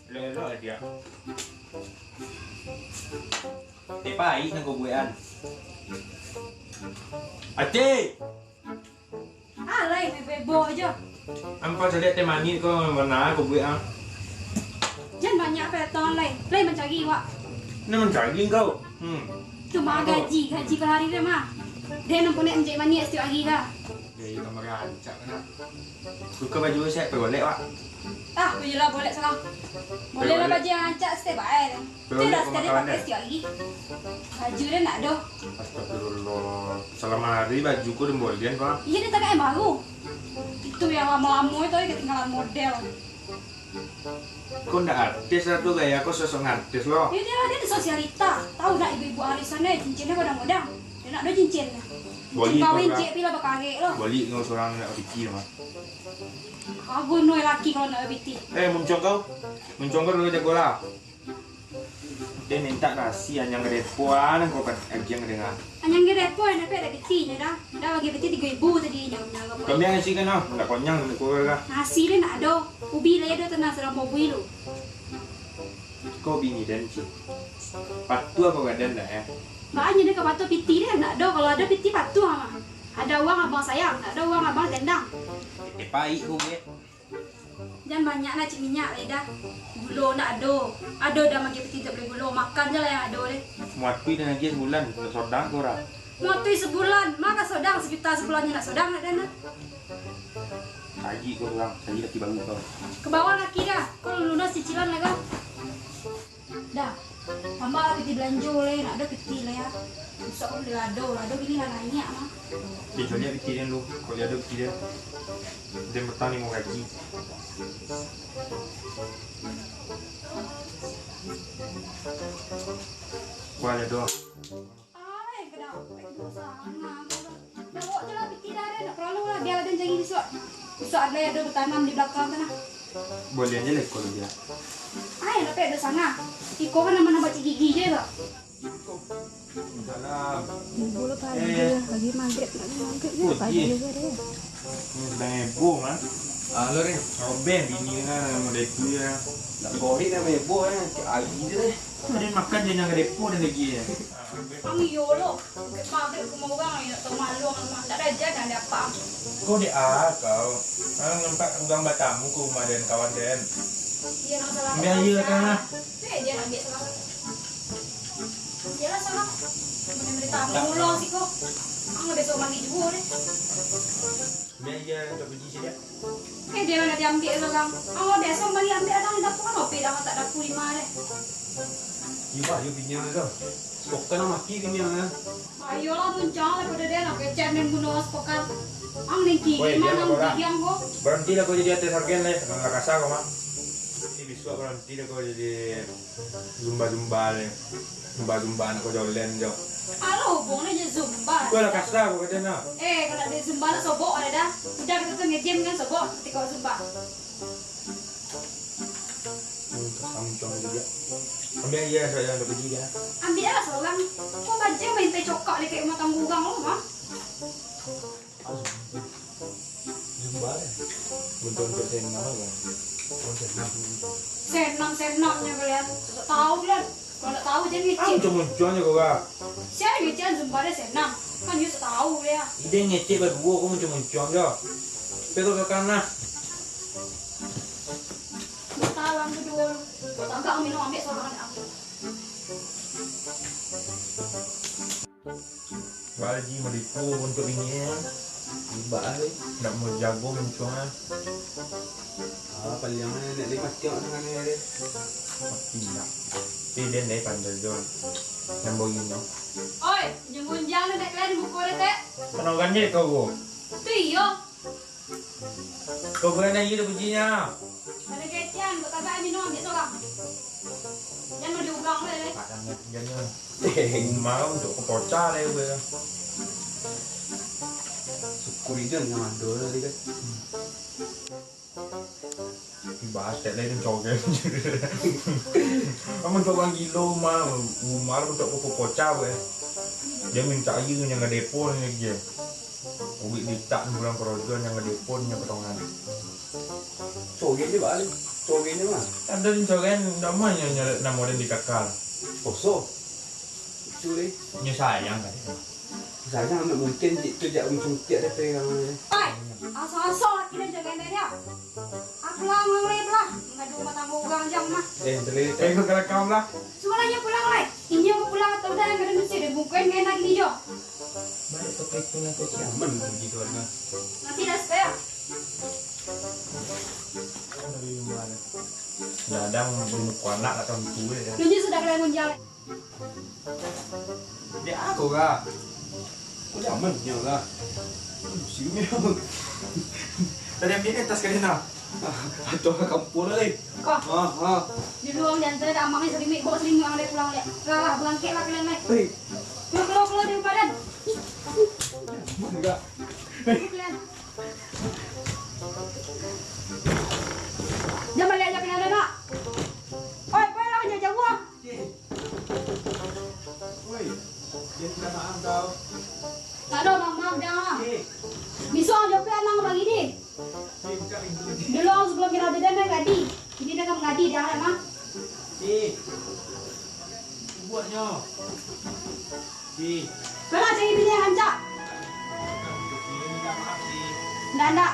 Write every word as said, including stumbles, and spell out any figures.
Elok-elok aja. Teh pahik nan kau buekan. Ati! Alai, bebo-bebo jo. Ampa caliak teh manih ko, ma nan kau buek, ah? Jan banyak peletong lai. Lai mancari wak. Nan mancari kau. Hmm. Tu mah gaji, gaji per hari tu mah. Dia nan konek mancari manih setiap hari ka. Dia iyo ka marancak ka nak. Buka baju siap, pai bolek, wak. Ah, baju lah bolek salah. Bolek lah baju yang rancak, setiap bae. Tu lah sekali pakai setiap hari. Baju dia nak doh. Astagfirullah. Salamo hari baju ko dibolian, Pak. Iya, dia tagak yang baru. Itu yang lamo-lamo itu, ketinggalan model. Ko ndak artis lah tu, gaya ko sosok artis lo. Iya, dia, dia tu sosialita. Tahu ndak ibu-ibu arisan ni, cincinnyo godang-godang. Dia nak doh cincin. Cincin kawin ciek pila bakarek lo. Boli dengan surang nak piti mah. Agun noi laki kalau nak piti. Eh, muncuang kau. Muncuang kau dulu jago lah. Dia minta nasi anyang ka depo, ah, nan kau agiah ka denga. Anyang ka depo, nan dapek dak piti nyo dah. Dah bagi piti tigo ribu tadi nyo, nyo ka. Kami nasi kan, ah, ndak konyang ndak kurang lah. Nasi dia nak ado. Ubi lah ado tanah sarang bobui lu. Kau bini den, Cik. Patuah kau ka den dak, eh? Banyak dia ka patuah piti dia nak ado. Kalau ado piti patuah mah. Ada uang abang sayang, tak ada uang abang tendang. Eh, pahik kau, eh. Jan banyak lah cik minyak lai dah. Gulo ndak ado. Ado dah mangke piti tak beli gulo. Makan je lah yang ado deh. Muatui dan lagi sebulan, tak sodang kau orang. Muatui sebulan, maka sodang sejuta sebulan je nak sodang nak dana. Kaji kau orang, kaji laki baru kau. Ke bawah laki dah. Kau lunas cicilan lah kau. Dah, tambah lah piti belanjo le, nak ado piti le ya. Besok kan beli lado, lado bini lah banyak mah. Dia jual piti dia dulu, kalau dia ada piti dia. Dia petang ni mau gaji. Wah, ada doa. Ai, kadang, ai, dosa, nah, dosa. Dah, bawa je lah piti dah, dah. Tak perlu lah, biar ada yang cari besok. Besok ada yang ada bertanam di belakang sana. Boleh aja lah, kalau dia. Ai, tapi ada sana. Iko kan nama-nama cik gigi je, kak. Salam. Ibu lo pagi Eh. Lagi maghrib, lagi maghrib je, Oh, pagi iya. Juga deh. Ini sedang heboh, kan? Ah, lo, Rin. Robeh, bini kan, model tu ya. Nak goreng dah heboh, eh. Cik Ali je deh. Ada makan je, jangan depo dan lagi ya. Ang iyo lo, maghrib ke mau urang, nak tahu malu ang mah. Tak ada aja dah ada apa. Kau dek ah kau. Ang nampak urang batamu ke rumah den kawan den. Iya, nak salah. Biar iya kan lah. Eh, dia nak ambil salah. Iyalah salah. Mana-mana tamu lo siko. Ang besok mandi juga deh. Biar iya tak puji sih dia. Eh, dia lah diambil tu, Kang. Awak biasa mari ambil, Kang, dapur kan, opi dah tak dapur lima deh. Iyo, bah, iyo, piniang tu. Spokan lah mati piniang tu. Ayolah, muncang lah pada dia, nak kecek main bunuh spokan. Ang nengki, Woi, gimana jangan ang orang. Bidiang ko? Berhenti lah kau jadi artis agen deh, orang kasar kau mah. Ini bisuak berhenti lah kau jadi Zumba-zumba ni. Zumba-zumba anak kau jolen jo. Alo hubungannya je zumba. Kau lah kasar kau kata nak. Eh, kalau ada zumba nak sobok ada dah. Udah kita tu nge-gym kan sobok ketika zumba. Hmm, kasar muncung juga. Ambil aja yang ada pergi dia. Ambil lah seorang. Kau baca main tai cokak dekat rumah tangga orang lo mah. Zumba kan? Bentuk-bentuk senam apa? Oh, senam. Senam-senamnya kalian. Tak tahu kalian. Kalau tak tahu, jangan ngecek. Muncul-muncul aja kau, Kak. Siapa yang ngecek zumba dia senam? Kan dia tak tahu dia. Ide ngecek berdua, kau muncul-muncul aja. Tapi kau kakak nah. Tahu, ambil dua. Kau tak minum, ambil seorang, ambil. Balaji maliku untuk bini eh. Ibak eh. Nak mau jago mencuang ah. Ah, paliang eh, nak lima tiok dengan eh deh. Mati nak. Tapi dia naik pandai jo. Yang bau ino. Oi, jangan gunjang nak kalian buku deh, Tek. Kenal ganjil kau, Bu? Tu iyo. Kau bukan lagi dah pujinya. Ada kecian, kau tagak minum, ambil seorang. Jangan mau diugang lah, eh. Tak sangat, jangan. Umar untuk kepocah lah, ya, gue. Syukur itu yang ada lah, dia kan. Bahas tak lain, cogel. Kamu untuk orang gila, Umar. Umar untuk kepocah, gue. Dia minta aja, jangan depo lagi. Uwik ditak pulang karajo, nan ka ditelepon, nan ka tangan. Cogen je, Bang. Cogen je, Bang. Ado di cogen, ndak mah nyo nyari namo den di kakal. Poso. Itu deh. Nyo sayang kan. Sayang, ndak mungkin itu jak mancungkiak dek urang deh. Oi, aso-aso laki den cogen dek dia. Apo lah, ngawai lah. Ngadu rumah tangga urang jang mah. Eh, tadi. Eh, kau kerekam lah. Suruah inyo pulang lai. Inyo ka pulang atau dak, nan ka den mesti den bukain ka enak gini jo. Baliak ka itu nan ka siaman gitu kan. Nanti dah spare. Dadang bunuh anak atau itu ya. Nunjuk sudah kalian munjal. Dek ako ka? Ko jaman nyo ka? Musim nyo. Tadi ambil tas ka dina. Atau ka kampung lah, eh. Ko. Ah, ah. Di luar ni, antara dah amang ni selimut, bawa selimut yang ada pulang, lihat. Lah, lah, berangkat lah kalian, eh. Hei. Keluar, keluar, keluar dari padan. Mana ka? Kalian. Jangan balik aja kalian, nak. Oi, pergilah jauh-jauh, ah. Woi, dia minta maaf kau. Tak ada, maaf, maaf, jangan. Eh. Bisa aja pe anak bagi ni. Eh, bukan itu. Dulu sebelum kita ada dana gaji. Ini dah kamu gaji, jangan, Mak. Eh. Buatnya. Eh. Kau nak cari bini yang rancak? Dia minta maaf, eh. Ndak, ndak.